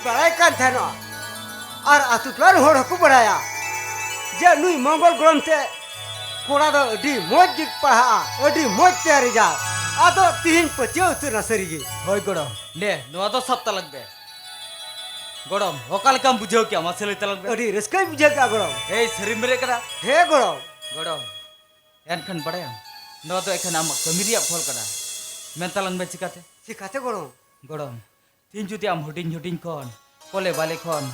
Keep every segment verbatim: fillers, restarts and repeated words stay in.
ᱵᱟᱲᱟᱭ ᱠᱟᱱ ᱛᱟᱦᱮᱱᱚᱜᱼᱟ᱾ ᱟᱨ ᱟᱛᱳ ᱴᱚᱞᱟ ᱨᱮᱱ ᱦᱚᱲ ᱦᱚᱸᱠᱚ ᱵᱟᱲᱟᱭᱟ ᱡᱮ ᱱᱩᱭ ᱢᱚᱝᱜᱚᱞ ᱜᱚᱲᱚᱢ ᱛᱮ ᱠᱚᱲᱟ ᱫᱚ ᱟᱹᱰᱤ ᱢᱚᱡᱽ ᱜᱮ ᱯᱟᱲᱦᱟᱜᱼᱟ, ᱟᱹᱰᱤ ᱢᱚᱡᱽ ᱛᱮ ᱨᱮᱡᱟᱞᱴ᱾ ᱟᱫᱚ ᱛᱤᱦᱤᱧ ᱯᱟᱹᱛᱭᱟᱹᱣ ᱩᱛᱟᱹᱨ ᱱᱟ ᱥᱟᱹᱨᱤ ᱜᱮ᱾ ᱦᱳᱭ ᱜᱚᱲᱚᱢ, ᱱᱮ ᱱᱚᱣᱟ ᱫᱚ ᱥᱟᱵ ᱛᱟᱞᱟᱝ ᱯᱮ᱾ ᱜᱚᱲᱚᱢ, ᱚᱠᱟ ᱞᱮᱠᱟᱢ ᱵᱩᱡᱷᱟᱹᱣ ᱠᱮᱜᱼᱟ? ᱢᱟᱥᱮ ᱞᱟᱹᱭ ᱛᱟᱞᱟᱝ ᱯᱮ᱾ ᱟᱹᱰᱤ ᱨᱟᱹᱥᱠᱟᱹᱧ ᱵᱩᱡᱷᱟᱹᱣ ᱠᱮᱜᱼᱟ ᱜᱚᱲᱚᱢ᱾ ᱮᱭ, ᱥᱟᱹᱨᱤᱢ ᱢᱮᱱᱮᱫ ᱠᱟᱱᱟ? ᱦᱮᱸ ᱜᱚᱲᱚᱢ᱾ ᱜᱚᱲᱚᱢ, ᱮᱱᱠᱷᱟᱱ ᱵᱟᱲᱟᱭᱟᱢ, ᱱᱚᱣᱟ ᱫᱚ ᱮᱠᱷᱟᱱ ᱟᱢᱟᱜ ᱠᱟᱹᱢᱤ ᱨᱮᱭᱟᱜ ᱯᱷᱚᱞ ᱠᱟᱱᱟ᱾ ᱢᱮᱱ ᱛᱟᱞᱟᱝ ᱢᱮ ᱪᱤᱠᱟᱹᱛᱮ? ᱪᱤᱠᱟᱹᱛᱮ ᱜᱚᱲᱚᱢ? ᱜᱚᱲᱚᱢ, ᱛᱤᱦᱤᱧ ᱡᱩᱫᱤ ᱟᱢ ᱦᱩᱰᱤᱧ ᱦᱩᱰᱤᱧ ᱠᱷᱚᱱ, ᱠᱚᱞᱮ ᱵᱟᱞᱮ ᱠᱷᱚᱱ,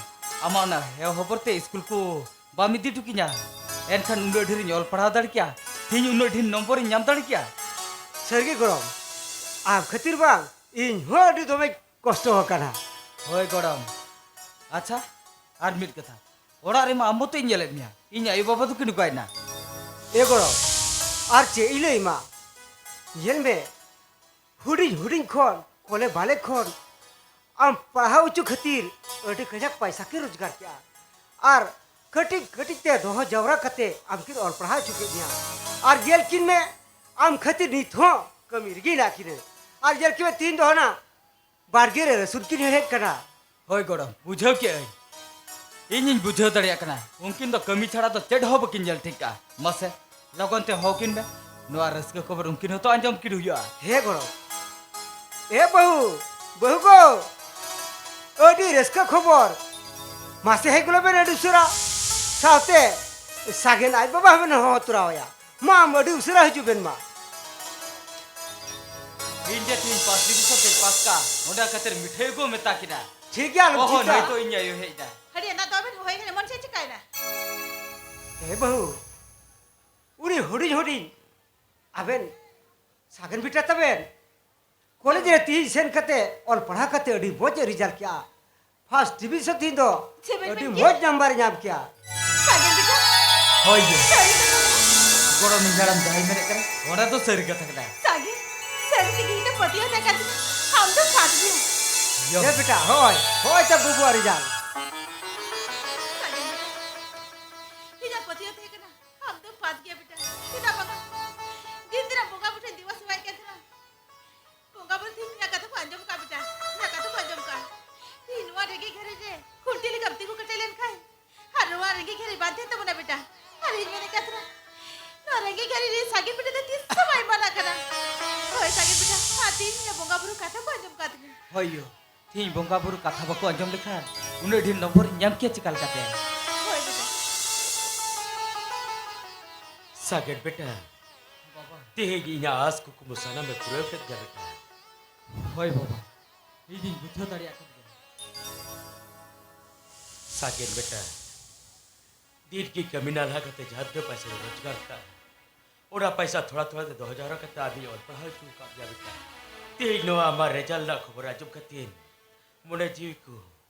ᱟᱢᱟᱜ ᱚᱱᱟ ᱦᱮᱣᱟ ᱦᱚᱵᱚᱨ ᱛᱮ ᱤᱥᱠᱩᱞ ᱠᱚ ᱵᱟᱢ ᱤᱫᱤ ᱦᱚᱴᱚ ᱠᱤᱧᱟ, ᱮᱱᱠᱷᱟᱱ ᱩᱱᱟᱹᱜ ᱰᱷᱮᱨᱤᱧ ᱚᱞ ᱯᱟᱲᱦᱟᱣ ᱫᱟᱲᱮ ᱠᱮᱭᱟ? ᱛᱤᱦᱤᱧ ᱩᱱᱟᱹᱜ ᱰᱷᱮᱨ ᱱᱚᱢᱵᱚᱨᱤᱧ ᱧᱟᱢ ᱫᱟᱲᱮ ᱠᱮᱭᱟ? ᱥᱟᱹᱨᱤᱜᱮ ᱜᱚᱲᱚᱢ, ᱟᱢ ᱠᱷᱟᱹᱛᱤᱨ ᱵᱟᱝ ᱤᱧ ᱦᱚᱸ ᱟᱹᱰᱤ ᱫᱚᱢᱮᱧ ᱠᱚᱥᱴᱚ ᱟᱠᱟᱱᱟ᱾ ᱦᱳᱭ ᱜᱚᱲᱚᱢ᱾ ᱟᱪᱪᱷᱟ, ᱟᱨ ᱢᱤᱫ ᱠᱟᱛᱷᱟ, ᱚᱲᱟᱜ ᱨᱮᱢᱟ ᱟᱢ ᱢᱚᱛᱚᱧ ᱧᱮᱞᱮᱫ ᱢᱮᱭᱟ, ᱤᱧ ᱟᱭᱳ ᱵᱟᱵᱟ ᱫᱚᱠᱤᱱ ᱚᱠᱟᱭᱮᱱᱟ? ᱮ ᱜᱚᱲᱚᱢ, ᱟᱨ ᱪᱮᱫ ᱤᱧ ᱞᱟᱹᱭ ᱟᱢᱟ? ᱧᱮᱞ ᱢᱮ, ᱦᱩᱰᱤᱧ ᱦᱩᱰᱤᱧ ᱠᱷᱚᱱ, ᱠᱚᱞᱮ ᱵᱟᱞᱮ ᱠᱷᱚᱱ ᱟᱢ ᱯᱟᱲᱦᱟᱣ ᱦᱚᱪᱚ ᱠᱷᱟᱹᱛᱤᱨ ᱟᱹᱰᱤ ᱠᱟᱡᱟᱠ ᱯᱟᱭᱥᱟ ᱠᱤᱱ ᱨᱳᱡᱽᱜᱟᱨ ᱠᱮᱜᱼᱟ᱾ ᱟᱨ ᱠᱟᱹᱴᱤᱡ ᱠᱟᱹᱴᱤᱡ ᱛᱮ ᱫᱚᱦᱚ ᱡᱟᱣᱨᱟ ᱠᱟᱛᱮ ᱟᱢ ᱠᱤᱱ ᱚᱞ ᱯᱟᱲᱦᱟᱣ ᱦᱚᱪᱚ ᱠᱮᱫ ᱢᱮᱭᱟ᱾ ᱟᱨ ᱧᱮᱞ ᱠᱤᱱ ᱢᱮ, ᱟᱢ ᱠᱷᱟᱹᱛᱤᱨ ᱱᱤᱛ ᱦᱚᱸ ᱠᱟᱹᱢᱤ ᱨᱮᱜᱮ ᱦᱮᱱᱟᱜ ᱠᱤᱱᱟᱹ᱾ ᱟᱨ ᱧᱮᱞ ᱠᱤᱱ ᱢᱮ, ᱛᱤᱦᱤᱧ ᱫᱚ ᱦᱟᱱᱟ ᱵᱟᱲᱜᱮ ᱨᱮ ᱨᱟᱹᱥᱩᱱ ᱠᱤᱱ ᱦᱮᱲᱦᱮᱫ ᱠᱟᱱᱟ᱾ ᱦᱳᱭ ᱜᱚᱲᱚᱢ, ᱵᱩᱡᱷᱟᱹᱣ ᱠᱮᱜᱼᱟᱹᱧ᱾ ᱤᱧᱤᱧ ᱵᱩᱡᱷᱟᱹᱣ ᱫᱟᱲᱮᱭᱟᱜ ᱠᱟᱱᱟ, ᱩᱱᱠᱤᱱ ᱫᱚ ᱠᱟᱹᱢᱤ ᱪᱷᱟᱲᱟ ᱫᱚ ᱪᱮᱫ ᱦᱚᱸ ᱵᱟᱹᱠᱤᱱ ᱧᱮᱞ ᱴᱷᱤᱠ ᱠᱟᱜᱼᱟ᱾ ᱢᱟᱥᱮ, ᱞᱚᱜᱚᱱ ᱛᱮ ᱦᱚᱦᱚ ᱠᱤᱱ ᱢᱮ᱾ ᱱᱚᱣᱟ ᱨᱟᱹᱥᱠᱟᱹ ᱠᱷᱚᱵᱚᱨ ᱩᱱᱠᱤᱱ ᱦᱚᱸᱛᱚ ᱟᱸᱡᱚᱢ ᱠᱤᱱ ᱦᱩᱭᱩᱜᱼᱟ᱾ ᱦᱮᱸ ᱜᱚᱲᱚᱢ᱾ ᱮ ᱵᱟᱹᱦᱩ, ᱵᱟᱹᱦᱩ ᱜᱚ, ᱟᱹᱰᱤ ᱨᱟᱹᱥᱠᱟᱹ ᱠᱷᱚᱵᱚᱨ᱾ ᱢᱟᱥᱮ ᱦᱮᱡ ᱜᱚᱞᱚ ᱵᱮᱱ ᱟᱹᱰᱤ ᱩᱥᱟᱹᱨᱟ᱾ ᱥᱟᱶᱛᱮ ᱥᱟᱜᱮᱱ ᱟᱡ ᱵᱟᱵᱟ ᱦᱚᱸᱵᱮᱱ ᱦᱚᱦᱚ ᱛᱚᱨᱟᱣᱟᱭᱟ᱾ ᱢᱟ, ᱟᱢ ᱟᱹᱰᱤ ᱩᱥᱟᱹᱨᱟ ᱦᱤᱡᱩᱜ ᱵᱮᱱ ᱢᱟ᱾ ᱤᱧ ᱡᱮ ᱛᱤᱦᱤᱧ ᱯᱟᱥ ᱰᱤᱵᱤᱥᱚᱱ ᱛᱮᱧ ᱯᱟᱥ ᱠᱟ, ᱚᱸᱰᱮ ᱠᱷᱟᱹᱛᱤᱨ ᱢᱤᱴᱷᱟᱹᱭ ᱜᱚ ᱢᱮᱛᱟ ᱠᱤᱱᱟ᱾ ᱴᱷᱤᱠ ᱜᱮᱭᱟ, ᱟᱞᱚᱢ ᱚᱦᱚ, ᱪᱤᱱᱛᱟᱹᱜᱼᱟ᱾ ᱱᱩᱭ ᱛᱚ ᱤᱧ ᱟᱭᱳ ᱦᱮᱡ ᱮᱱᱟ᱾ ᱦᱟᱹᱰᱤ ᱮᱱᱟ ᱫᱚ ᱟᱵᱮᱱ ᱦᱚᱦᱚᱭ ᱠᱟᱱᱟ, ᱮᱢᱚᱱ ᱪᱮᱫ ᱪᱤᱠᱟᱭᱮᱱᱟ? ᱮ ᱵᱟᱹᱦᱩ, ᱩᱱᱤ ᱦᱩᱰᱤᱧ ᱦᱩᱰᱤᱧ ᱟᱵᱮᱱ ᱥᱟᱜᱮᱱ ᱵᱮᱴᱟ ᱛᱟᱵᱮᱱ ᱠᱚᱞᱮᱡᱽ ᱨᱮ ᱛᱤᱦᱤᱧ ᱥᱮᱱ ᱠᱟᱛᱮ ᱚᱞ ᱯᱟᱲᱦᱟᱣ ᱠᱟᱛᱮ ᱟᱹᱰᱤ ᱢᱚᱡᱽ ᱮ ᱨᱮᱡᱟᱞᱴ ᱠᱮᱜᱼᱟ᱾ ᱯᱷᱟᱥᱴ ᱰᱤᱵᱤᱥᱚᱱ ᱛᱤᱦᱤᱧ ᱫᱚ ᱪᱮᱫ ᱵᱮᱱ ᱟᱹᱰᱤ ᱢᱮᱱ ᱠᱮᱜᱼᱟ? ᱢᱚᱡᱽ ᱱᱟᱢᱵᱟᱨ ᱮ ᱧᱟᱢ ᱠᱮᱜᱼᱟ᱾ ᱥᱟᱜᱮᱱ ᱵᱮᱴᱟ? ᱦᱳᱭ ᱜᱮ᱾ ᱥᱟᱹᱨᱤ ᱠᱟᱛᱷᱟ ᱠᱟᱱᱟ? ᱜᱚᱲᱚᱢᱤᱧ ᱦᱟᱲᱟᱢ ᱡᱟᱦᱟᱸᱭ ᱢᱮᱱᱮᱫ ᱠᱟᱱᱟ, ᱚᱱᱟ ᱫᱚ ᱥᱟᱹᱨᱤ ᱠᱟᱛᱷᱟ ᱠᱟᱱᱟ᱾ ᱥᱟᱜᱮᱱ, ᱥᱟᱹᱨᱤ ᱛᱮᱜᱮ ᱤᱧ ᱫᱚ ᱯᱟᱹᱛᱭᱟᱹᱣ ᱛᱟᱦᱮᱸ ᱠᱟᱱ ᱛᱤᱧᱟ, ᱟᱢ ᱫᱚ ᱯᱷᱟᱥᱴ ᱜᱮᱭᱟᱢ᱾ ᱭᱚ᱾ ᱦᱮᱸ ᱵᱮᱴᱟ, ᱦᱳᱭ, ᱦᱳᱭ ᱛᱚ ᱵᱟᱹᱵᱩᱣᱟᱜ ᱨᱮᱡᱟᱞᱴ᱾ ᱥᱟᱜᱮᱱ ᱵᱮᱴᱟ, ᱤᱧᱟᱹᱜ ᱯᱟᱹᱛᱭᱟᱹᱣ ᱛᱟᱦᱮᱸ ᱠᱟᱱᱟ, ᱟᱢ ᱫᱚᱢ ᱯᱟᱥ ᱜᱮᱭᱟ ᱵᱮᱴᱟ᱾ ᱪᱮᱫᱟᱜ ᱵᱟᱝᱟ? ᱫᱤᱱ ᱫᱤᱱ ᱵᱚᱸᱜᱟ ᱵᱩᱨᱩ ᱴᱷᱮᱱ ᱫᱮᱵᱟ ᱥᱮᱵᱟᱭᱮᱫ ᱠᱟᱱ ᱛᱟᱦᱮᱱᱟ᱾ ᱵᱚᱸᱜᱟ ᱵᱩᱨᱩ ᱴᱷᱮᱱ ᱤᱧᱟᱹᱜ ᱠᱟᱛᱷᱟ ᱠᱚ ᱟᱸᱡᱚᱢ ᱠᱟᱜᱼᱟ ᱵᱮᱴᱟ, ᱤᱧᱟᱹᱜ ᱠᱟᱛᱷᱟ ᱠᱚ ᱟᱸᱡᱚᱢ ᱠᱟᱜᱼᱟ᱾ ᱤᱧ ᱱᱚᱣᱟ ᱨᱮᱜᱮ ᱨᱮᱸᱜᱮᱡ ᱜᱷᱟᱹᱨᱤ ᱵᱟᱝ ᱛᱟᱦᱮᱱ ᱛᱟᱵᱚᱱᱟ ᱵᱮᱴᱟ᱾ ᱟᱨ ᱤᱧ ᱢᱮᱱᱮᱫ ᱠᱟᱱ ᱛᱟᱦᱮᱱᱟ, ᱱᱚᱣᱟ ᱨᱮᱸᱜᱮᱡ ᱜᱷᱟᱹᱨᱤ ᱨᱮ ᱥᱟᱜᱮᱱ ᱵᱮᱴᱟ ᱫᱚ ᱛᱤᱥ ᱦᱚᱸ ᱵᱟᱭ ᱢᱟᱱᱟ ᱠᱟᱱᱟ᱾ ᱦᱳᱭ ᱥᱟᱜᱮᱱ ᱵᱮᱴᱟ, ᱟᱨ ᱛᱮᱦᱮᱧ ᱤᱧᱟᱹᱜ ᱵᱚᱸᱜᱟ ᱵᱩᱨᱩ ᱠᱟᱛᱷᱟ ᱠᱚ ᱟᱸᱡᱚᱢ ᱠᱟᱫ ᱛᱤᱧᱟ᱾ ᱦᱳᱭ ᱭᱳ, ᱛᱮᱦᱮᱧ ᱵᱚᱸᱜᱟ ᱵᱩᱨᱩ ᱠᱟᱛᱷᱟ ᱵᱟᱠᱚ ᱟᱸᱡᱚᱢ ᱞᱮᱠᱷᱟᱱ ᱩᱱᱟᱹᱜ ᱰᱷᱮᱨ ᱱᱚᱢᱵᱚᱨ ᱤᱧ ᱧᱟᱢ ᱠᱮᱭᱟ ᱪᱮᱠᱟ ᱞᱮᱠᱟᱛᱮ? ᱦᱳᱭ ᱵᱮᱴᱟ᱾ ᱥᱟᱜᱮᱱ ᱵᱮᱴᱟ, ᱵᱟᱵᱟ᱾ ᱛᱮᱦᱮᱧ ᱤᱧᱟᱹᱜ ᱟᱸᱥ ᱠᱩᱠᱢᱩ ᱥᱟᱱᱟᱢᱮ ᱯᱩᱨᱟᱹᱣ ᱠᱮᱫ ᱜᱮᱭᱟ ᱵᱮᱴᱟ᱾ ᱦᱳᱭ ᱵᱟᱵᱟ, ᱤᱧᱤᱧ ᱵᱩᱡᱷᱟᱹᱣ ᱫᱟᱲᱮᱭᱟᱜ ᱠᱟᱱ ᱜᱮᱭᱟ᱾ ᱥᱟᱜᱮᱱ ᱵᱮᱴᱟ, ᱫᱤᱱ ᱜᱮ ᱠᱟᱹᱢᱤ ᱱᱟᱞᱦᱟ ᱠᱟᱛᱮ ᱡᱟᱦᱟᱸ ᱛᱤᱱᱟᱹᱜ ᱯᱚᱭᱥᱟᱧ ᱨᱳᱡᱽᱜᱟᱨ ᱠᱟᱜᱼᱟ, ᱚᱱᱟ ᱯᱚᱭᱥᱟ ᱛᱷᱚᱲᱟ ᱛᱷᱚᱲᱟ ᱛᱮ ᱫᱚᱦᱚ ᱡᱟᱣᱨᱟ ᱠᱟᱛᱮ ᱟᱢᱤᱧ ᱚᱞ ᱯᱟᱲᱦᱟᱣ ᱦᱚᱪᱚ ᱟᱠᱟᱫ ᱢᱮᱭᱟ ᱵᱮᱴᱟ᱾ ᱛᱮᱦᱮᱧ ᱱᱚᱣᱟ ᱟᱢᱟᱜ ᱨᱮᱡᱟᱞᱴ ᱨᱮᱱᱟᱜ ᱠᱷᱚᱵᱚᱨ ᱟᱸᱡᱚᱢ ᱠᱟᱛᱮ ᱢᱚᱱᱮ ᱡᱤᱣᱤ ᱠᱚ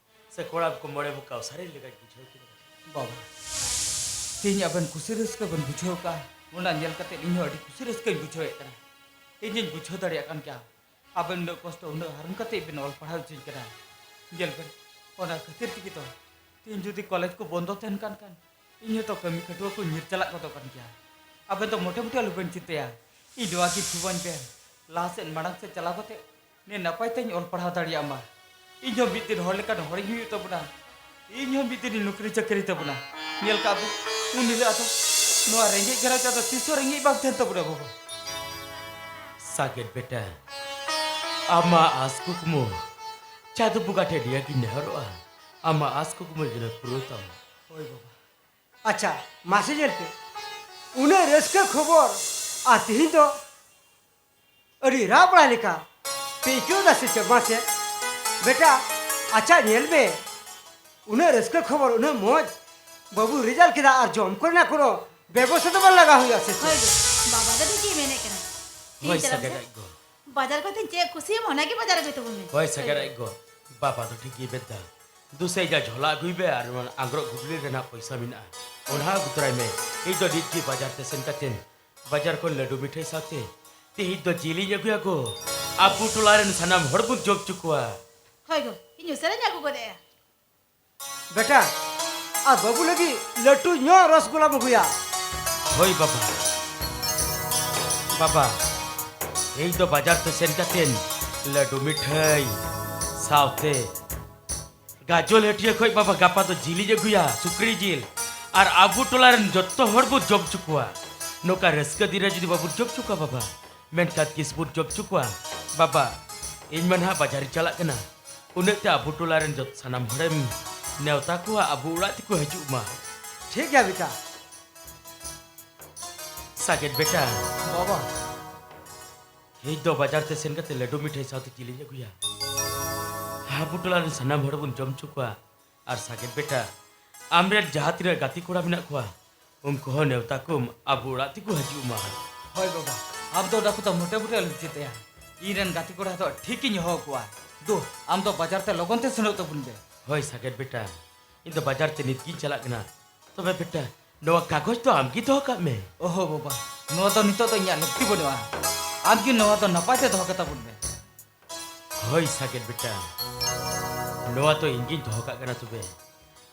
ᱥᱮ ᱠᱚᱲᱟᱢ ᱠᱚ ᱢᱚᱬᱮ ᱵᱚᱠᱟ ᱚᱥᱟᱨᱮ ᱞᱮᱠᱟᱧ ᱵᱩᱡᱷᱟᱹᱣ ᱠᱮᱫᱟ᱾ ᱵᱟᱵᱟ, ᱛᱮᱦᱮᱧ ᱟᱵᱮᱱ ᱠᱩᱥᱤ ᱨᱟᱹᱥᱠᱟᱹ ᱵᱮᱱ ᱵᱩᱡᱷᱟᱹᱣ ᱠᱟᱜᱼᱟ, ᱚᱱᱟ ᱧᱮᱞ ᱠᱟᱛᱮ ᱤᱧ ᱦᱚᱸ ᱟᱹᱰᱤ ᱠᱩᱥᱤ ᱨᱟᱹᱥᱠᱟᱹᱧ ᱵᱩᱡᱷᱟᱹᱣᱮᱫ ᱠᱟᱱᱟ᱾ ᱤᱧᱤᱧ ᱵᱩᱡᱷᱟᱹᱣ ᱫᱟᱲᱮᱭᱟᱜ ᱠᱟᱱ ᱜᱮᱭᱟ, ᱟᱵᱮᱱ ᱩᱱᱟᱹᱜ ᱠᱚᱥᱴᱚ, ᱩᱱᱟᱹᱜ ᱦᱟᱨᱚᱱ ᱠᱟᱛᱮ ᱵᱮᱱ ᱚᱞ ᱯᱟᱲᱦᱟᱣ ᱦᱚᱪᱚᱧ ᱠᱟᱱᱟ᱾ ᱧᱮᱞ ᱵᱮᱱ, ᱚᱱᱟ ᱠᱷᱟᱹᱛᱤᱨ ᱛᱮᱜᱮ ᱛᱚ ᱛᱮᱦᱮᱧ ᱡᱩᱫᱤ ᱠᱚᱞᱮᱡᱽ ᱠᱚ ᱵᱚᱱᱫᱚ ᱛᱟᱦᱮᱱ ᱠᱟᱱ ᱠᱷᱟᱱ, ᱤᱧ ᱦᱚᱸᱛᱚ ᱠᱟᱹᱢᱤ ᱠᱷᱟᱹᱴᱩᱣᱟᱹ ᱠᱚ ᱧᱤᱨ ᱪᱟᱞᱟᱜ ᱜᱚᱫᱚᱜ ᱠᱟᱱ ᱜᱮᱭᱟ᱾ ᱟᱵᱮᱱ ᱫᱚ ᱢᱚᱴᱮ ᱢᱚᱴᱮ ᱟᱞᱚᱵᱮᱱ ᱪᱤᱱᱛᱟᱹᱭᱟ, ᱤᱧ ᱱᱚᱣᱟ ᱜᱮ ᱛᱷᱩᱣᱟᱹᱧ ᱵᱮᱱ, ᱞᱟᱦᱟ ᱥᱮᱫ ᱢᱟᱲᱟᱝ ᱥᱮᱫ ᱪᱟᱞᱟᱣ ᱠᱟᱛᱮ ᱱᱮ ᱱᱟᱯᱟᱭ ᱛᱮᱧ ᱚᱞ ᱯᱟᱲᱦᱟᱣ ᱫᱟᱲᱮᱭᱟᱜ ᱢᱟ᱾ ᱤᱧ ᱦᱚᱸ ᱢᱤᱫ ᱫᱤᱱ ᱦᱚᱲ ᱞᱮᱠᱟᱱ ᱦᱚᱲᱤᱧ ᱦᱩᱭᱩᱜ ᱛᱟᱵᱚᱱᱟ᱾ ᱤᱧ ᱦᱚᱸ ᱢᱤᱫ ᱫᱤᱱᱤᱧ ᱱᱚᱠᱨᱤ ᱪᱟᱹᱠᱨᱤ ᱛᱟᱵᱚᱱᱟ᱾ ᱧᱮᱞ ᱠᱟᱜ ᱵᱚ, ᱩᱱ ᱦᱤᱞᱳᱜ ᱟᱫᱚ ᱱᱚᱣᱟ ᱨᱮᱸᱜᱮᱡ ᱜᱷᱟᱨᱚᱸᱡᱽ ᱟᱫᱚ ᱛᱤᱥ ᱦᱚᱸ ᱨᱮᱸᱜᱮᱡ ᱵᱟᱝ ᱛᱟᱦᱮᱱ ᱛᱟᱵᱚᱱᱟ ᱵᱟᱵᱟ᱾ ᱥᱟᱜᱮᱱ ᱵᱮᱴᱟ, ᱟᱢᱟᱜ ᱟᱸᱥ ᱠᱩᱠᱢᱩ ᱪᱟᱸᱫᱚ ᱵᱚᱸᱜᱟ ᱴᱷᱮᱱ ᱱᱤᱭᱟᱹ ᱜᱤᱧ ᱱᱮᱦᱚᱨᱚᱜᱼᱟ, ᱟᱢᱟᱜ ᱟᱸᱥ ᱠᱩᱠᱢᱩ ᱡᱮᱱᱚ ᱯᱩᱨᱟᱹᱣ ᱛᱟᱢ᱾ ᱦᱳᱭ ᱵᱟᱵᱟ᱾ ᱟᱪᱪᱷᱟ, ᱢᱟᱥᱮ ᱧᱮᱞ ᱯᱮ, ᱩᱱᱟᱹᱜ ᱨᱟᱹᱥᱠᱟᱹ ᱠᱷᱚᱵᱚᱨ, ᱟᱨ ᱛᱤᱦᱤᱧ ᱫᱚ ᱟᱹᱰᱤ ᱨᱟᱜ ᱵᱟᱲᱟᱭ ᱞᱮᱠᱟ ᱯᱮ ᱟᱹᱭᱠᱟᱹᱣ ᱮᱫᱟ ᱥᱮ ᱪᱮᱫ? ᱢᱟᱥᱮ ᱵᱮᱴᱟ, ᱟᱪᱪᱷᱟ ᱧᱮᱞ ᱢᱮ, ᱩᱱᱟᱹᱜ ᱨᱟᱹᱥᱠᱟᱹ ᱠᱷᱚᱵᱚᱨ, ᱩᱱᱟᱹᱜ ᱢᱚᱡᱽ ᱵᱟᱹᱵᱩ ᱨᱮᱡᱟᱞᱴ ᱠᱮᱫᱟ, ᱟᱨ ᱡᱚᱢ ᱠᱚᱨᱮᱱᱟᱜ ᱠᱳᱱᱳ ᱵᱮᱵᱚᱥᱛᱷᱟ ᱫᱚ ᱵᱟᱝ ᱞᱟᱜᱟᱣ ᱦᱩᱭᱩᱜᱼᱟ ᱥᱮ ᱪᱮᱫ? ᱦᱳᱭ ᱜᱚ, ᱵᱟᱵᱟ ᱫᱚ ᱴᱷᱤᱠ ᱜᱮᱭ ᱢᱮᱱᱮᱫ ᱠᱟᱱᱟ᱾ ᱦᱳᱭ, ᱛᱮᱦᱮᱧ ᱪᱟᱞᱟᱜ ᱥᱟᱜᱮᱱ ᱢᱮᱥᱮ᱾ ᱟᱡ ᱜᱚ᱾ ᱵᱟᱡᱟᱨ ᱠᱷᱚᱱ ᱛᱮᱦᱮᱧ ᱪᱮᱫ ᱠᱩᱥᱤᱭᱟᱢ ᱚᱱᱟᱜᱮ ᱵᱟᱡᱟᱨ ᱟᱹᱜᱩᱭ ᱛᱟᱵᱚᱱ ᱢᱮ᱾ ᱦᱳᱭ, ᱥᱟᱜᱮᱱ ᱟᱡ ᱜᱚ, ᱵᱟᱵᱟ ᱫᱚ ᱴᱷᱤᱠ ᱜᱮᱭ ᱢᱮᱱᱫᱟ᱾ ᱫᱩᱥᱮ ᱡᱟ ᱡᱷᱚᱞᱟ ᱟᱹᱜᱩᱭ ᱢᱮ ᱟᱨ ᱚᱱᱟ ᱟᱝᱜᱽᱨᱚᱵ ᱜᱩᱵᱽᱞᱤ ᱨᱮᱱᱟᱜ ᱯᱚᱭᱥᱟ ᱢᱮᱱᱟᱜᱼᱟ, ᱚᱱᱟ ᱟᱹᱜᱩ ᱛᱚᱨᱟᱭ ᱢᱮ᱾ ᱤᱧ ᱫᱚ ᱱᱤᱛ ᱜᱮ ᱵᱟᱡᱟᱨ ᱛᱮ ᱥᱮᱱ ᱠᱟᱛᱮᱱ ᱵᱟᱡᱟᱨ ᱠᱷᱚᱱ ᱞᱟᱹᱰᱩ ᱢᱤᱴᱷᱟᱹᱭ ᱥᱟᱶᱛᱮ ᱛᱮᱦᱮᱧ ᱫᱚ ᱡᱤᱞᱤᱧ ᱟᱹᱜᱩᱭᱟ ᱜᱚ᱾ ᱟᱵᱚ ᱴᱚᱞᱟ ᱨᱮᱱ ᱥᱟᱱᱟᱢ ᱦᱚᱲ ᱵᱚᱱ ᱡᱚᱢ ᱦᱚᱪᱚ ᱠᱚᱣᱟ᱾ ᱦᱳᱭ ᱜᱚ, ᱤᱧ ᱩᱥᱟᱹᱨᱟᱧ ᱟᱹᱜᱩ ᱜᱚᱫ ᱮᱜᱼᱟ᱾ ᱵᱮᱴᱟ, ᱟᱨ ᱵᱟᱹᱵᱩ ᱞᱟᱹᱜᱤᱫ ᱞᱟᱹᱴᱩ ᱧᱚᱜ ᱨᱚᱥᱜᱳᱞᱟᱢ ᱟᱹᱜᱩᱭᱟ᱾ ᱦᱳᱭ ᱵᱟᱵᱟ᱾ ᱵᱟᱵᱟ, ᱤᱧ ᱫᱚ ᱵᱟᱡᱟᱨ ᱛᱮ ᱥᱮᱱ ᱠᱟᱛᱮᱱ ᱞᱟᱹᱰᱩ ᱢᱤᱴᱷᱟᱹᱭ ᱥᱟᱶᱛᱮ ᱜᱟᱡᱚᱞ ᱦᱟᱹᱴᱤᱭᱟᱹ ᱠᱷᱚᱡ ᱵᱟᱵᱟ ᱜᱟᱯᱟ ᱫᱚ ᱡᱤᱞᱤᱧ ᱟᱹᱜᱩᱭᱟ, ᱥᱩᱠᱨᱤ ᱡᱤᱞ᱾ ᱟᱨ ᱟᱵᱚ ᱴᱚᱞᱟ ᱨᱮᱱ ᱡᱚᱛᱚ ᱦᱚᱲ ᱵᱚ ᱡᱚᱢ ᱦᱚᱪᱚ ᱠᱚᱣᱟ᱾ ᱱᱚᱝᱠᱟ ᱨᱟᱹᱥᱠᱟᱹ ᱫᱤᱱ ᱨᱮ ᱡᱩᱫᱤ ᱵᱟᱵᱚ ᱡᱚᱢ ᱦᱚᱪᱚ ᱠᱚᱣᱟ ᱵᱟᱵᱟ, ᱢᱮᱱᱠᱷᱟᱱ ᱛᱤᱥ ᱵᱚ ᱡᱚᱢ ᱦᱚᱪᱚ ᱠᱚᱣᱟ? ᱵᱟᱵᱟ, ᱤᱧ ᱢᱟ ᱱᱟᱦᱟᱜ ᱵᱟᱡᱟᱨᱤᱧ ᱪᱟᱞᱟᱜ ᱠᱟᱱᱟ, ᱩᱱᱟᱹᱜ ᱛᱮ ᱟᱵᱚ ᱴᱚᱞᱟ ᱨᱮᱱ ᱡᱚᱛᱚ ᱥᱟᱱᱟᱢ ᱦᱚᱲᱮᱢ ᱱᱮᱣᱛᱟ ᱠᱚᱣᱟ, ᱟᱵᱚ ᱚᱲᱟᱜ ᱛᱮᱠᱚ ᱦᱤᱡᱩᱜ ᱢᱟ᱾ ᱴᱷᱤᱠ ᱜᱮᱭᱟ ᱵᱮᱴᱟ᱾ ᱥᱟᱜᱮᱫ ᱵᱮᱴᱟ᱾ ᱵᱟᱵᱟ᱾ ᱤᱧ ᱫᱚ ᱵᱟᱡᱟᱨ ᱛᱮ ᱥᱮᱱ ᱠᱟᱛᱮ ᱞᱟᱹᱰᱩ ᱢᱤᱴᱷᱟᱹᱭ ᱥᱟᱶᱛᱮ ᱪᱤᱞᱤᱧ ᱟᱹᱜᱩᱭᱟ? ᱟᱵᱚ ᱴᱚᱞᱟ ᱨᱮᱱ ᱥᱟᱱᱟᱢ ᱦᱚᱲ ᱵᱚᱱ ᱡᱚᱢ ᱦᱚᱪᱚ ᱠᱚᱣᱟ᱾ ᱟᱨ ᱥᱟᱜᱮᱫ ᱵᱮᱴᱟ, ᱟᱢ ᱨᱮᱱ ᱡᱟᱦᱟᱸ ᱛᱤᱱᱟᱹᱜ ᱜᱟᱛᱮ ᱠᱚᱲᱟ ᱢᱮᱱᱟᱜ ᱠᱚᱣᱟ, ᱩᱱᱠᱩ ᱦᱚᱸ ᱱᱮᱣᱛᱟ ᱠᱚᱢ, ᱟᱵᱚ ᱚᱲᱟᱜ ᱛᱮᱠᱚ ᱦᱤᱡᱩᱜ ᱢᱟ᱾ ᱦᱳᱭ ᱵᱟᱵᱟ, ᱟᱢ ᱫᱚ ᱚᱱᱟ ᱠᱚᱫᱚ ᱢᱚᱴᱮ ᱢᱚᱴᱮ ᱟᱞᱚᱢ ᱪᱤᱱᱛᱟᱹᱭᱟ᱾ ᱤᱧ ᱨᱮᱱ ᱜᱟᱛᱮ ᱠᱚᱲᱟ ᱫᱚ ᱴᱷᱤᱠ ᱤᱧ ᱦᱚᱦᱚ ᱟᱠᱚᱣᱟ᱾ ᱫᱩ, ᱟᱢ ᱫᱚ ᱵᱟᱡᱟᱨ ᱛᱮ ᱞᱚᱜᱚᱱ ᱛᱮ ᱥᱮᱱᱚᱜ ᱛᱟᱵᱚᱱ ᱢᱮ᱾ ᱦᱳᱭ ᱥᱟᱜᱮᱫ ᱵᱮᱴᱟ, ᱤᱧ ᱫᱚ ᱵᱟᱡᱟᱨ ᱛᱮ ᱱᱤᱛ ᱜᱤᱧ ᱪᱟᱞᱟᱜ ᱠᱟᱱᱟ᱾ ᱛᱚᱵᱮ ᱵᱮᱴᱟ, ᱱᱚᱣᱟ ᱠᱟᱜᱚᱡᱽ ᱫᱚ ᱟᱢ ᱜᱮ ᱫᱚᱦᱚ ᱠᱟᱜ ᱢᱮ᱾ ᱚᱦᱚ ᱵᱟᱵᱟ, ᱱᱚᱣᱟ ᱫᱚ ᱱᱤᱛᱚᱜ ᱫᱚ ᱤᱧᱟᱹᱜ ᱞᱟᱹᱠᱛᱤ ᱵᱟᱹᱱᱩᱜᱼᱟ᱾ ᱟᱢ ᱜᱮ ᱱᱚᱣᱟ ᱫᱚ ᱱᱟᱯᱟᱭ ᱛᱮ ᱫᱚᱦᱚ ᱠᱟᱛᱟ ᱵᱚᱱ ᱢᱮ᱾ ᱦᱳᱭ ᱥᱟᱜᱮᱫ ᱵᱮᱴᱟ, ᱱᱚᱣᱟ ᱫᱚ ᱤᱧ ᱜᱤᱧ ᱫᱚᱦᱚ ᱠᱟᱜ ᱠᱟᱱᱟ᱾ ᱛᱚᱵᱮ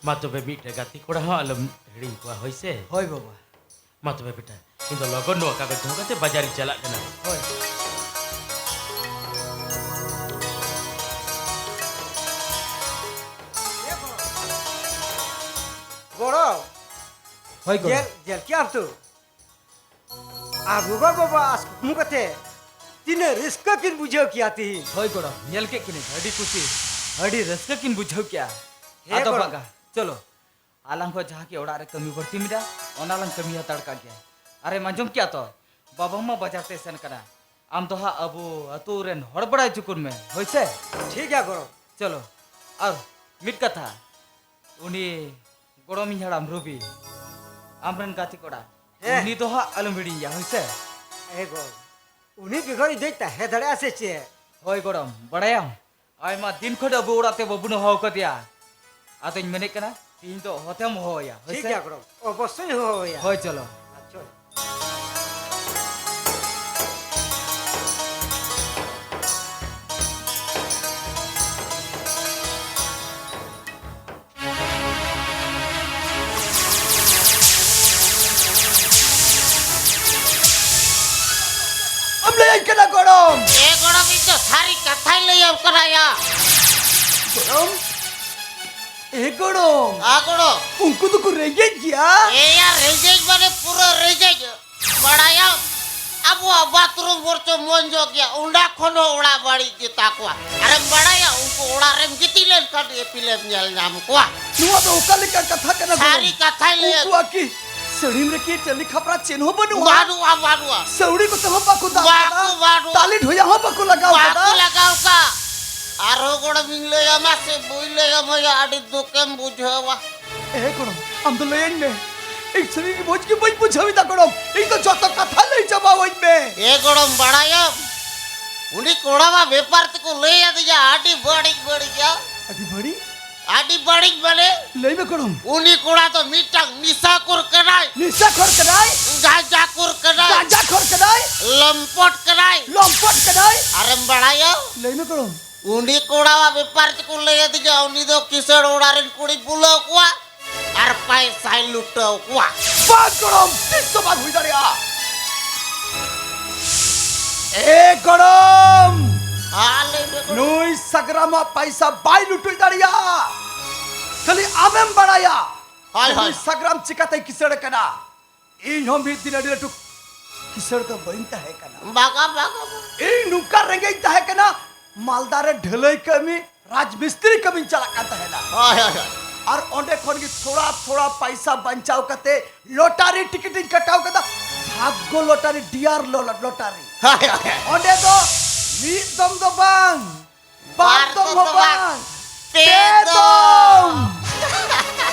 ᱢᱟ ᱛᱚᱵᱮ ᱢᱤᱫᱴᱮᱡ ᱜᱟᱛᱮ ᱠᱚᱲᱟ ᱦᱚᱸ ᱟᱞᱚᱢ ᱦᱤᱲᱤᱧ ᱠᱚᱣᱟ, ᱦᱳᱭ ᱥᱮ? ᱦᱳᱭ ᱵᱟᱵᱟ᱾ ᱢᱟ ᱛᱚᱵᱮ ᱵᱮᱴᱟ, ᱤᱧ ᱫᱚ ᱞᱚᱜᱚᱱ ᱱᱚᱣᱟ ᱠᱟᱜᱚᱡᱽ ᱫᱚᱦᱚ ᱠᱟᱛᱮ ᱵᱟᱡᱟᱨᱤᱧ ᱪᱟᱞᱟᱜ ᱠᱟᱱᱟ᱾ ᱦᱳᱭ᱾ ᱜᱚᱲᱚ᱾ ᱦᱳᱭ ᱜᱚᱲᱚ᱾ ᱧᱮᱞ, ᱧᱮᱞ ᱠᱮᱜ ᱟᱢ ᱛᱚ? ᱟᱵᱚ ᱵᱟᱵᱟ ᱟᱥ ᱠᱩᱠᱢᱩ ᱠᱟᱛᱮ ᱛᱤᱱᱟᱹᱜ ᱨᱟᱹᱥᱠᱟᱹ ᱠᱤᱱ ᱵᱩᱡᱷᱟᱹᱣ ᱠᱮᱭᱟ ᱛᱤᱦᱤᱧ᱾ ᱦᱳᱭ ᱜᱚᱲᱚ, ᱧᱮᱞ ᱠᱮᱫ ᱠᱤᱱᱟᱹᱧ, ᱟᱹᱰᱤ ᱠᱩᱥᱤ, ᱟᱹᱰᱤ ᱨᱟᱹᱥᱠᱟᱹ ᱠᱤᱱ ᱵᱩᱡᱷᱟᱹᱣ ᱠᱮᱜᱼᱟ᱾ ᱦᱮᱸ ᱟᱫᱚ ᱜᱚᱲᱚ᱾ ᱵᱟᱝᱟ, ᱪᱚᱞᱚ, ᱟᱞᱟᱝ ᱠᱚ ᱡᱟᱦᱟᱸ ᱠᱤ ᱚᱲᱟᱜ ᱨᱮ ᱠᱟᱹᱢᱤ ᱵᱟᱹᱲᱛᱤ ᱢᱮᱱᱟᱜᱼᱟ, ᱚᱱᱟ ᱞᱟᱝ ᱠᱟᱹᱢᱤ ᱦᱟᱛᱟᱲ ᱠᱟᱜ ᱜᱮᱭᱟ᱾ ᱟᱨᱮᱢ ᱟᱸᱡᱚᱢ ᱠᱮᱜᱼᱟ ᱛᱚ, ᱵᱟᱵᱟ ᱢᱟ ᱵᱟᱡᱟᱨ ᱛᱮ ᱥᱮᱱ ᱠᱟᱱᱟ, ᱟᱢ ᱫᱚ ᱦᱟᱸᱜ ᱟᱵᱚ ᱟᱹᱛᱩ ᱨᱮᱱ ᱦᱚᱲ ᱵᱟᱲᱟᱭ ᱦᱚᱪᱚ ᱠᱚᱢᱮ, ᱦᱳᱭ ᱥᱮ? ᱴᱷᱤᱠ ᱜᱮᱭᱟ ᱜᱚᱲᱚ᱾ ᱪᱚᱞᱚ, ᱟᱨ ᱢᱤᱫ ᱠᱟᱛᱷᱟ, ᱩᱱᱤ ᱜᱚᱲᱚᱢᱤᱧ ᱦᱟᱲᱟᱢ ᱨᱚᱵᱤ, ᱟᱢᱨᱮᱱ ᱜᱟᱛᱮ ᱠᱚᱲᱟ, ᱦᱮᱸ᱾ ᱩᱱᱤ ᱫᱚ ᱦᱟᱸᱜ ᱟᱞᱚᱢ ᱦᱤᱲᱤᱧᱮᱭᱟ, ᱦᱳᱭ ᱥᱮ? ᱮ ᱜᱚᱲᱚᱢ, ᱩᱱᱤ ᱵᱮᱜᱚᱨ ᱤᱧ ᱫᱚᱧ ᱛᱟᱦᱮᱸ ᱫᱟᱲᱮᱭᱟᱜᱼᱟ ᱥᱮ ᱪᱮᱫ? ᱦᱳᱭ ᱜᱚᱲᱚᱢ, ᱵᱟᱲᱟᱭᱟᱢ, ᱟᱭᱢᱟ ᱫᱤᱱ ᱠᱷᱚᱱ ᱟᱵᱚ ᱚᱲᱟᱜ ᱛᱮ ᱵᱟᱵᱚᱱ ᱦᱚᱦᱚ ᱟᱠᱟᱫᱮᱭᱟ᱾ ᱟᱫᱚᱧ ᱢᱮᱱᱮᱫ ᱠᱟᱱᱟ, ᱛᱤᱦᱤᱧ ᱫᱚ ᱦᱚᱦᱚ ᱛᱮᱢ ᱦᱚᱦᱚᱣᱟᱭᱟ, ᱦᱳᱭ ᱴᱷᱤᱠ ᱥᱮ? ᱜᱮᱭᱟ ᱜᱚᱲᱚᱢ, ᱚᱵᱚᱥᱥᱳᱭ ᱦᱚᱦᱚᱣᱟᱭᱟ᱾ ᱦᱳᱭ, ᱪᱚᱞᱚ᱾ ᱟᱪᱪᱷᱟ᱾ ᱟᱢ ᱞᱟᱹᱭᱟᱹᱧ ᱠᱟᱱᱟ ᱜᱚᱲᱚᱢ᱾ ᱮ ᱜᱚᱲᱚᱢ, ᱤᱧ ᱫᱚ ᱥᱟᱹᱨᱤ ᱠᱟᱛᱷᱟᱧ ᱞᱟᱹᱭᱟᱢ ᱠᱟᱱᱟ ᱭᱟ᱾ ᱜᱚᱲᱚᱢ? ᱮ ᱜᱚᱲᱚᱢ, ᱟ ᱜᱚᱲᱚᱢ᱾ ᱩᱱᱠᱩ ᱫᱚᱠᱚ ᱨᱮᱸᱜᱮᱡ ᱜᱮᱭᱟ᱾ ᱮᱭᱟ, ᱨᱮᱸᱜᱮᱡ ᱢᱟᱱᱮ ᱯᱩᱨᱟᱹ ᱨᱮᱸᱜᱮᱡ᱾ ᱵᱟᱲᱟᱭᱟᱢ, ᱟᱵᱚᱣᱟᱜ ᱵᱟᱛᱷᱨᱩᱢ ᱵᱚᱨᱪᱚ ᱢᱚᱡᱽ ᱧᱚᱜ ᱜᱮᱭᱟ, ᱚᱸᱰᱮ ᱠᱷᱚᱱ ᱦᱚᱸ ᱚᱲᱟᱜ ᱵᱟᱹᱲᱤᱡ ᱜᱮᱛᱟ ᱠᱚᱣᱟ᱾ ᱟᱨᱮᱢ ᱵᱟᱲᱟᱭᱟ, ᱩᱱᱠᱩ ᱚᱲᱟᱜ ᱨᱮᱢ ᱜᱤᱛᱤᱡ ᱞᱮᱱᱠᱷᱟᱱ ᱮᱯᱤᱞᱮᱢ ᱧᱮᱞ ᱧᱟᱢ ᱠᱚᱣᱟ᱾ ᱱᱚᱣᱟ ᱫᱚ ᱚᱠᱟ ᱞᱮᱠᱟᱱ ᱠᱟᱛᱷᱟ ᱠᱟᱱᱟ ᱜᱚᱲᱚᱢ? ᱥᱟᱹᱨᱤ ᱠᱟᱛᱷᱟᱭ ᱞᱟᱹᱭᱟ᱾ ᱩᱱᱠᱩᱣᱟᱜ ᱠᱤ ᱥᱟᱹᱲᱤᱢ ᱨᱮ ᱠᱤ ᱴᱟᱹᱞᱤ ᱠᱷᱟᱯᱨᱟ ᱪᱮᱫ ᱦᱚᱸ ᱵᱟᱹᱱᱩᱜᱼᱟ? ᱵᱟᱹᱱᱩᱜᱼᱟ, ᱵᱟᱹᱱᱩᱜᱼᱟ᱾ ᱥᱟᱹᱣᱲᱤ ᱠᱚᱛᱮ ᱦᱚᱸ ᱵᱟᱠᱚ ᱫᱟᱵ ᱵᱟᱠᱚ, ᱠᱟᱫᱟ? ᱵᱟᱹᱱᱩᱜᱼᱟ᱾ ᱛᱟᱞᱤ ᱰᱷᱚᱭᱟ ᱦᱚᱸ ᱵᱟᱠᱚ ᱞᱟᱜᱟᱣ ᱵᱟᱠᱚ ᱠᱟᱫᱟ? ᱞᱟᱜᱟᱣ ᱠᱟᱜ᱾ ᱟᱨᱦᱚᱸ ᱜᱚᱲᱚᱢᱤᱧ ᱞᱟᱹᱭᱟᱢᱟ ᱥᱮ ᱵᱟᱹᱧ ᱞᱟᱹᱭᱟᱢᱟ ᱭᱟ, ᱟᱹᱰᱤ ᱫᱩᱠᱮᱢ ᱵᱩᱡᱷᱟᱹᱣᱟ᱾ ᱮ ᱜᱚᱲᱚᱢ, ᱟᱢ ᱫᱚ ᱞᱟᱹᱭᱟᱹᱧ ᱢᱮ᱾ ᱤᱧ ᱥᱟᱹᱨᱤ ᱜᱮ ᱢᱚᱡᱽ ᱜᱮ ᱵᱟᱹᱧ ᱵᱩᱡᱷᱟᱹᱣ ᱮᱫᱟ ᱜᱚᱲᱚᱢ᱾ ᱤᱧ ᱫᱚ ᱡᱚᱛᱚ ᱠᱟᱛᱷᱟ ᱞᱟᱹᱭ ᱪᱟᱵᱟᱣᱟᱹᱧ ᱢᱮ᱾ ᱮ ᱜᱚᱲᱚᱢ, ᱵᱟᱲᱟᱭᱟᱢ, ᱩᱱᱤ ᱠᱚᱲᱟᱣᱟᱜ ᱵᱮᱯᱟᱨ ᱛᱮᱠᱚ ᱞᱟᱹᱭ ᱟᱹᱫᱤᱧᱟ, ᱟᱹᱰᱤ ᱵᱟᱹᱲᱤᱡ ᱵᱟᱹᱲᱤᱡᱟ᱾ ᱟᱹᱰᱤ ᱵᱟᱹᱲᱤᱡ? ᱟᱹᱰᱤ ᱵᱟᱹᱲᱤᱡ ᱢᱟᱱᱮ? ᱞᱟᱹᱭ ᱢᱮ ᱜᱚᱲᱚᱢ᱾ ᱩᱱᱤ ᱠᱚᱲᱟ ᱫᱚ ᱢᱤᱫᱴᱟᱝ ᱱᱤᱥᱟᱹᱠᱚᱨ ᱠᱟᱱᱟᱭ᱾ ᱱᱤᱥᱟᱹᱠᱚᱨ ᱠᱟᱱᱟᱭ? ᱜᱟᱸᱡᱟᱠᱚᱨ ᱠᱟᱱᱟᱭ᱾ ᱜᱟᱸᱡᱟᱠᱚᱨ ᱠᱟᱱᱟᱭ? ᱞᱚᱢᱯᱚᱴ ᱠᱟᱱᱟᱭ᱾ ᱞᱚᱢᱯᱚᱴ ᱠᱟᱱᱟᱭ? ᱟᱨᱮᱢ ᱵᱟᱲᱟᱭᱟ? ᱞᱟᱹᱭ ᱢᱮ ᱜᱚᱲᱚᱢ᱾ ᱩᱱᱤ ᱠᱚᱲᱟᱣᱟᱜ ᱵᱮᱯᱟᱨ ᱛᱮᱠᱚ ᱞᱟᱹᱭ ᱟᱹᱫᱤᱧᱟ, ᱩᱱᱤ ᱫᱚ ᱠᱤᱥᱟᱹᱬ ᱚᱲᱟᱜ ᱨᱮᱱ ᱠᱩᱲᱤ ᱵᱩᱞᱟᱹᱣ ᱠᱚᱣᱟ ᱟᱨ ᱯᱟᱭᱥᱟᱭ ᱞᱩᱴᱟᱹᱣ ᱠᱚᱣᱟ᱾ ᱵᱟᱝ ᱜᱚᱲᱚᱢ, ᱛᱤᱥ ᱦᱚᱸ ᱵᱟᱝ ᱦᱩᱭ ᱫᱟᱲᱮᱭᱟᱜᱼᱟ᱾ ᱮ ᱜᱚᱲᱚᱢ, ᱦᱮᱸ, ᱞᱟᱹᱭ ᱢᱮ ᱜᱚᱲᱚᱢ᱾ ᱱᱩᱭ ᱥᱟᱜᱽᱨᱟᱢᱟᱜ ᱯᱟᱭᱥᱟ ᱵᱟᱭ ᱞᱩᱴᱩᱡ ᱫᱟᱲᱮᱭᱟᱜᱼᱟ᱾ ᱠᱷᱟᱹᱞᱤ ᱟᱢᱮᱢ ᱵᱟᱲᱟᱭᱟ ᱦᱳᱭ, ᱡᱮ ᱦᱳᱭ᱾ ᱱᱩᱭ ᱥᱟᱜᱽᱨᱟᱢ ᱪᱤᱠᱟᱛᱮᱭ ᱠᱤᱥᱟᱹᱬ ᱟᱠᱟᱱᱟ᱾ ᱤᱧ ᱦᱚᱸ ᱢᱤᱫ ᱫᱤᱱ ᱟᱹᱰᱤ ᱞᱟᱹᱴᱩ ᱠᱤᱥᱟᱹᱬ ᱫᱚ ᱵᱟᱹᱧ ᱛᱟᱦᱮᱸ ᱠᱟᱱᱟ᱾ ᱵᱟᱝᱟ, ᱵᱟᱝᱟ, ᱵᱟᱝᱟ᱾ ᱤᱧ ᱱᱚᱝᱠᱟ ᱨᱮᱸᱜᱮᱡ ᱤᱧ ᱛᱟᱦᱮᱸ ᱠᱟᱱᱟ, ᱢᱟᱞᱫᱟ ᱨᱮ ᱰᱷᱟᱹᱞᱟᱹᱭ ᱠᱟᱹᱢᱤ, ᱨᱟᱡᱽ ᱢᱤᱥᱛᱨᱤ ᱠᱟᱹᱢᱤᱧ ᱪᱟᱞᱟᱜ ᱠᱟᱱ ᱛᱟᱦᱮᱱᱟ᱾ ᱦᱳᱭ, ᱦᱳᱭ, ᱦᱳᱭ᱾ ᱟᱨ ᱚᱸᱰᱮ ᱠᱷᱚᱱ ᱜᱮ ᱛᱷᱚᱲᱟ ᱛᱷᱚᱲᱟ ᱯᱟᱭᱥᱟ ᱵᱟᱧᱪᱟᱣ ᱠᱟᱛᱮ ᱞᱚᱴᱟᱨᱤ ᱴᱤᱠᱤᱴ ᱤᱧ ᱠᱟᱴᱟᱣ ᱠᱮᱫᱟ᱾ ᱵᱷᱟᱜᱽᱜᱚ ᱞᱚᱴᱟᱨᱤ, ᱰᱤᱭᱟᱨ ᱞᱚ-, ᱞᱚᱴᱟᱨᱤ᱾ ᱦᱳᱭ, ᱦᱳᱭ, ᱦᱳᱭ᱾ ᱚᱸᱰᱮ ᱫᱚ ᱢᱤᱫ ᱫᱚᱢ ᱫᱚ ᱵᱟᱝ, ᱵᱟᱨ ᱫᱚᱢ ᱦᱚᱸ ᱵᱟᱝ, ᱯᱮ ᱫᱚᱢ᱾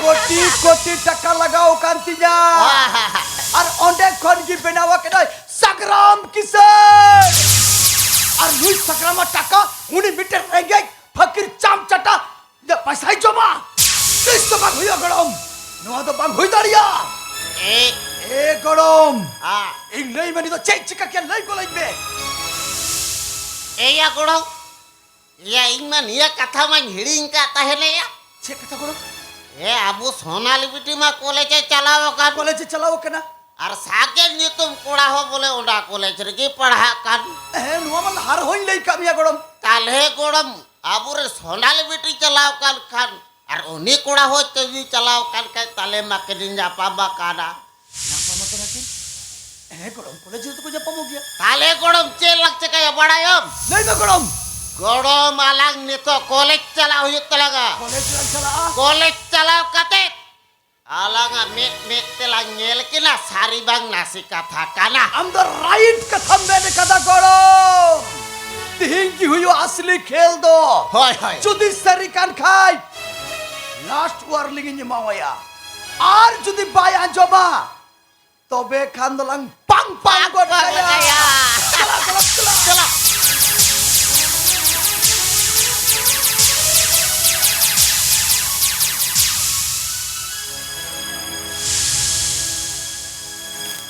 ᱠᱳᱴᱤ ᱠᱳᱴᱤ ᱴᱟᱠᱟ ᱞᱟᱜᱟᱣ ᱟᱠᱟᱱ ᱛᱤᱧᱟ᱾ ᱟᱨ ᱚᱸᱰᱮ ᱠᱷᱚᱱ ᱜᱮ ᱵᱮᱱᱟᱣ ᱟᱠᱟᱱᱟᱭ ᱥᱟᱜᱽᱨᱟᱢ ᱠᱤᱥᱟᱹᱬ᱾ ᱟᱨ ᱱᱩᱭ ᱥᱟᱜᱽᱨᱟᱢᱟᱜ ᱴᱟᱠᱟ ᱩᱱᱤ ᱢᱤᱫᱴᱮᱱ ᱨᱮᱸᱜᱮᱡ ᱯᱷᱟᱹᱠᱤᱨ ᱪᱟᱢ ᱪᱟᱴᱟ ᱤᱧᱟᱹᱜ ᱯᱟᱭᱥᱟᱭ ᱡᱚᱢᱟ᱾ ᱛᱤᱥ ᱫᱚ ᱵᱟᱝ ᱦᱩᱭᱩᱜᱼᱟ ᱜᱚᱲᱚᱢ, ᱱᱚᱣᱟ ᱫᱚ ᱵᱟᱝ ᱦᱩᱭ ᱫᱟᱲᱮᱭᱟᱜᱼᱟ᱾ ᱮ᱾ ᱮ ᱜᱚᱲᱚᱢ, ᱟ᱾ ᱤᱧ ᱞᱟᱹᱭ ᱢᱮ, ᱱᱤᱛ ᱫᱚ ᱪᱮᱫ ᱪᱤᱠᱟ ᱠᱮᱭᱟ, ᱞᱟᱹᱭ ᱜᱚᱞᱟᱹᱧ ᱢᱮ᱾ ᱮᱭᱟ ᱜᱚᱲᱚᱢ, ᱮᱭᱟ, ᱤᱧ ᱢᱟ ᱱᱤᱭᱟᱹ ᱠᱟᱛᱷᱟ ᱢᱟᱧ ᱦᱤᱲᱤᱧ ᱠᱟᱜ ᱛᱟᱦᱮᱱᱮᱭᱟ᱾ ᱪᱮᱫ ᱠᱟᱛᱷᱟ ᱜᱚᱲᱚᱢ? ᱮ, ᱟᱵᱚ ᱥᱳᱱᱟᱞᱤ ᱵᱤᱴᱤ ᱢᱟ ᱠᱚᱞᱮᱡᱽ ᱮ ᱪᱟᱞᱟᱣ ᱟᱠᱟᱱ᱾ ᱠᱚᱞᱮᱡᱽ ᱮ ᱪᱟᱞᱟᱣ ᱟᱠᱟᱱᱟ᱾ ᱟᱨ ᱥᱟᱜᱮᱱ ᱧᱩᱛᱩᱢ ᱠᱚᱲᱟ ᱦᱚᱸ ᱵᱚᱞᱮ ᱚᱱᱟ ᱠᱚᱞᱮᱡᱽ ᱨᱮᱜᱮ ᱯᱟᱲᱦᱟᱜ ᱠᱟᱱ᱾ ᱦᱮᱸ, ᱱᱚᱣᱟ ᱢᱟ ᱞᱟᱦᱟ ᱨᱮᱦᱚᱧ ᱞᱟᱹᱭ ᱠᱟᱜ ᱢᱮᱭᱟ ᱜᱚᱲᱚᱢ᱾ ᱛᱟᱞᱦᱮ ᱜᱚᱲᱚᱢ, ᱟᱵᱚᱨᱮᱱ ᱥᱳᱱᱟᱞᱤ ᱵᱤᱴᱤ ᱪᱟᱞᱟᱣ ᱠᱟᱱ ᱠᱷᱟᱱ, ᱟᱨ ᱩᱱᱤ ᱠᱚᱲᱟ ᱦᱚᱸ ᱡᱩᱫᱤ ᱪᱟᱞᱟᱣ ᱟᱠᱟᱱ ᱠᱷᱟᱡ, ᱛᱟᱦᱞᱮ ᱢᱟ ᱠᱤᱱ ᱧᱟᱯᱟᱢ ᱟᱠᱟᱱᱟ᱾ ᱧᱟᱯᱟᱢ ᱟᱠᱟᱱᱟ ᱠᱤᱱ? ᱦᱮᱸ ᱜᱚᱲᱚᱢ, ᱠᱚᱞᱮᱡᱽ ᱨᱮᱫᱚ ᱠᱚ ᱧᱟᱯᱟᱢᱚᱜ ᱜᱮᱭᱟ᱾ ᱛᱟᱦᱞᱮ ᱜᱚᱲᱚᱢ, ᱪᱮᱫ ᱞᱟᱝ ᱪᱤᱠᱟᱹᱭᱟ ᱵᱟᱲᱟᱭᱟᱢ? ᱞᱟᱹᱭ ᱢᱮ ᱜᱚᱲᱚᱢ᱾ ᱜᱚᱲᱚᱢ, ᱟᱞᱟᱝ ᱱᱤᱛᱚᱜ ᱠᱚᱞᱮᱡᱽ ᱪᱟᱞᱟᱜ ᱦᱩᱭᱩᱜ ᱛᱟᱞᱟᱝᱟ᱾ ᱠᱚᱞᱮᱡᱽ ᱞᱟᱝ ᱪᱟᱞᱟᱜᱼᱟ? ᱠᱚᱞᱮᱡᱽ ᱪᱟᱞᱟᱣ ᱠᱟᱛᱮ ᱟᱞᱟᱝᱟᱜ ᱢᱮᱫ ᱢᱮᱫ ᱛᱮᱞᱟᱝ ᱧᱮᱞ ᱠᱤᱱᱟ, ᱥᱟᱹᱨᱤ ᱵᱟᱝ ᱱᱟᱥᱮ ᱠᱟᱛᱷᱟ ᱠᱟᱱᱟ᱾ ᱟᱢ ᱫᱚ ᱨᱟᱭᱤᱴ ᱠᱟᱛᱷᱟᱢ ᱢᱮᱱ ᱠᱟᱫᱟ ᱜᱚᱲᱚᱢ᱾ ᱛᱤᱦᱤᱧ ᱜᱮ ᱦᱩᱭᱩᱜᱼᱟ ᱟᱥᱞᱤ ᱠᱷᱮᱞ ᱫᱚ᱾ ᱦᱳᱭ, ᱦᱳᱭ᱾ ᱡᱩᱫᱤ ᱥᱟᱹᱨᱤ ᱠᱟᱱ ᱠᱷᱟᱡ, ᱞᱟᱥᱴ ᱳᱣᱟᱨᱱᱤᱝ ᱤᱧ ᱮᱢᱟᱣᱟᱭᱟ᱾ ᱟᱨ ᱡᱩᱫᱤ ᱵᱟᱭ ᱟᱸᱡᱚᱢᱟ, ᱛᱚᱵᱮ ᱠᱷᱟᱱ ᱫᱚᱞᱟᱝ ᱯᱟᱝ ᱯᱟᱝ ᱜᱚᱫ ᱠᱟᱭᱟ᱾